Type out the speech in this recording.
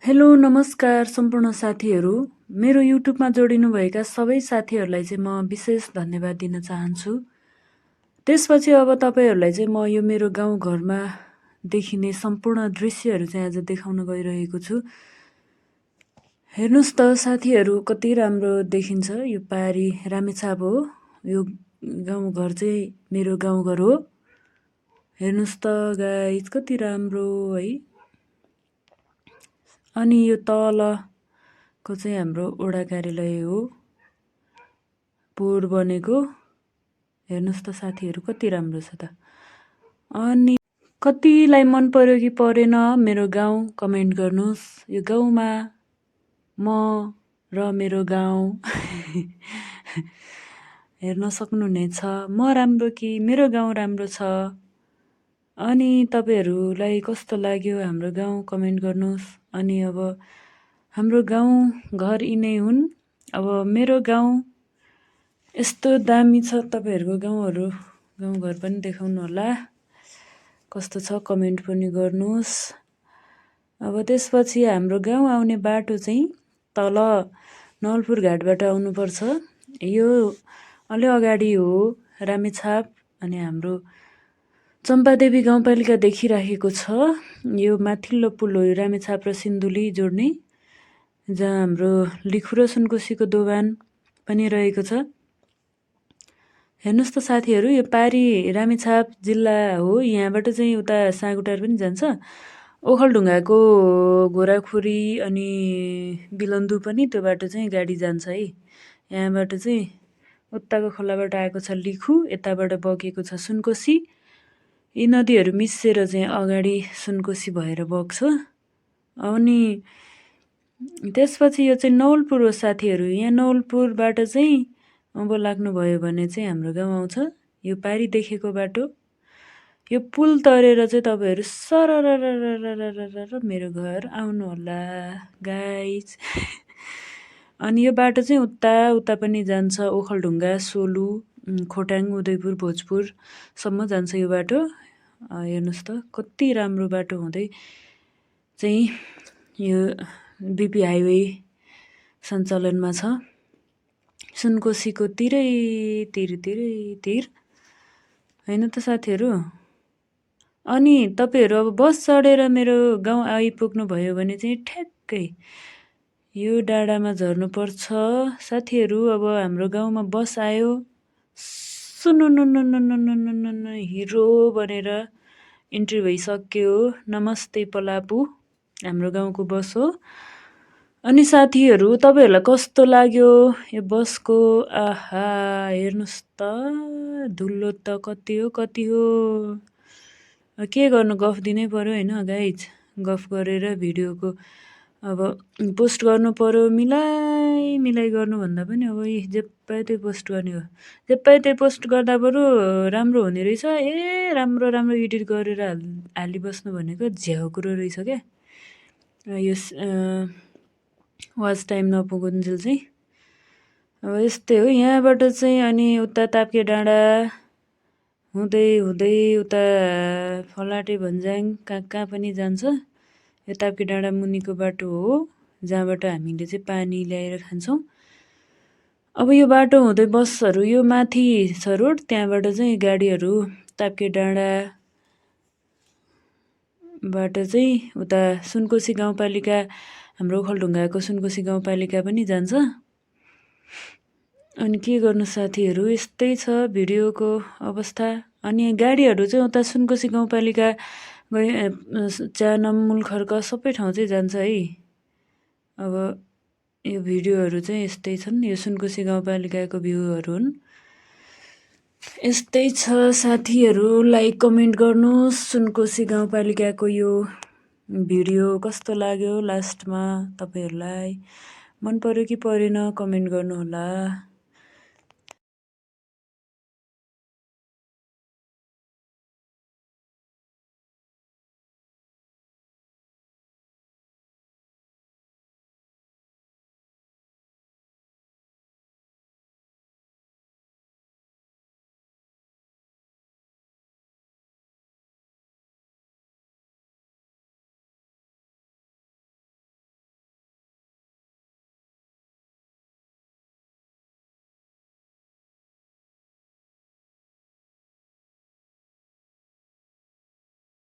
Hello नमस्कार सम्पूर्ण साथीहरू। मेरो युट्युबमा जोडिनुभएका सबै साथीहरूलाई चाहिँ म विशेष धन्यवाद दिन चाहन्छु। त्यसपछि अब तपाईँहरूलाई चाहिँ म यो मेरो गाउँघरमा देखिने सम्पूर्ण दृश्यहरू चाहिँ आज देखाउन गइरहेको छु। हेर्नुहोस् त साथीहरू, कति राम्रो देखिन्छ। यो पारी रामेछाप हो। यो गाउँघर चाहिँ मेरो गाउँघर हो। हेर्नुहोस् त गाइज, कति राम्रो है। अनि यो तलको चाहिँ हाम्रो वडा कार्यालय हो, पोहोर बनेको। हेर्नुहोस् त साथीहरू, कति राम्रो छ त। अनि कतिलाई मन पर्यो कि परेन मेरो गाउँ कमेन्ट गर्नुहोस्। यो गाउँमा म र मेरो गाउँ हेर्न सक्नुहुनेछ। म राम्रो कि मेरो गाउँ राम्रो छ। अनि तपाईँहरूलाई कस्तो लाग्यो हाम्रो गाउँ कमेन्ट गर्नुहोस्। अनि अब हाम्रो गाउँ घर यिनै हुन्। अब मेरो गाउँ यस्तो दामी छ। तपाईँहरूको गाउँघर पनि देखाउनु होला, कस्तो छ कमेन्ट पनि गर्नुहोस्। अब त्यसपछि हाम्रो गाउँ आउने बाटो चाहिँ तल नवलपुर घाटबाट आउनुपर्छ। यो अलि अगाडि हो रामेछाप। अनि हाम्रो चम्पादेवी गाउँपालिका देखिराखेको छ। यो माथिल्लो पुल हो, यो रामेछाप र सिन्धुली जोड्ने, जहाँ हाम्रो लिखु र सुनकोसीको दोभान पनि रहेको छ। हेर्नुहोस् त साथीहरू, यो पारी रामेछाप जिल्ला हो। यहाँबाट चाहिँ उता साँगुटार पनि जान्छ। ओखलढुङ्गाको घोराखुरी अनि बिलन्दु पनि त्यो बाटो चाहिँ गाडी जान्छ है। यहाँबाट चाहिँ उताको खोलाबाट आएको छ लिखु, यताबाट बगेको छ सुनकोसी। यी नदीहरू मिसेर चाहिँ अगाडि सुनकोसी भएर बग्छ। अनि त्यसपछि यो चाहिँ नवलपुर हो साथीहरू। यहाँ नवलपुरबाट चाहिँ अब लाग्नुभयो भने चाहिँ हाम्रो गाउँ आउँछ। यो पारी देखेको बाटो, यो पुल तरेर चाहिँ तपाईँहरू सररररररररर मेरो घर आउनु होला गाइज। अनि यो बाटो चाहिँ उता पनि जान्छ, ओखलढुङ्गा, सोलु, खोटाङ, उदयपुर, भोजपुरसम्म जान्छ यो बाटो। हेर्नुहोस् त कति राम्रो बाटो हुँदै चाहिँ यो बिपी हाइवे सञ्चालनमा छ। सुनकोसीको तिर होइन त साथीहरू। अनि तपाईँहरू अब बस चढेर मेरो गाउँ आइपुग्नु भयो भने चाहिँ ठ्याक्कै यो डाँडामा झर्नुपर्छ साथीहरू। अब हाम्रो गाउँमा बस आयो, सुनुनुनुनुनुनुनुनु हिरो बनेर इन्ट्री भइसक्यो। नमस्ते पलापु, हाम्रो गाउँको बस हो। अनि साथीहरू, तपाईँहरूलाई कस्तो लाग्यो यो बसको? आहा, हेर्नुहोस् त धुलो त कति हो। के गर्नु, गफ दिनै पर्यो होइन गाइज। गफ गरेर भिडियोको अब पोस्ट गर्नु पर्यो। मिलाइ गर्नुभन्दा पनि अब जे पायो त्यही पोस्ट गर्ने हो। जे पायो त्यही पोस्ट गर्दा बरु राम्रो हुने रहेछ। राम्रो एडिट गरेर हालिबस्नु भनेको झ्याउ कुरो रहेछ क्या। यो वाच टाइम नपुगुन्जेल चाहिँ अब यस्तै हो। यहाँबाट चाहिँ अनि उता ताप्के डाँडा हुँदै उता फलाटे भन्ज्याङ कहाँ पनि जान्छ। यो ताप्के डाँडा मुनिको बाटो हो, जहाँबाट हामीले चाहिँ पानी ल्याएर खान्छौँ। अब यो बाटो हुँदै बसहरू यो माथि छ रोड, त्यहाँबाट चाहिँ गाडीहरू ताप्के डाँडाबाट चाहिँ उता सुनकोसी गाउँपालिका, हाम्रो ओखलढुङ्गाको सुनकोसी गाउँपालिका पनि जान्छ। अनि के गर्नु साथीहरू, यस्तै छ भिडियोको अवस्था। अनि गाडीहरू चाहिँ उता सुनकोसी गाउँपालिका चानम, मुलखर्क सबै ठाउँ चाहिँ जान्छ है। अब यो भिडियोहरू चाहिँ यस्तै छन्। यो सुनकोसी गाउँपालिकाको भ्यूहरू हुन्। यस्तै छ साथीहरू, लाइक कमेन्ट गर्नुहोस्। सुनकोसी गाउँपालिकाको यो भिडियो कस्तो लाग्यो लास्टमा तपाईँहरूलाई मन पर्यो कि परेन कमेन्ट गर्नुहोला।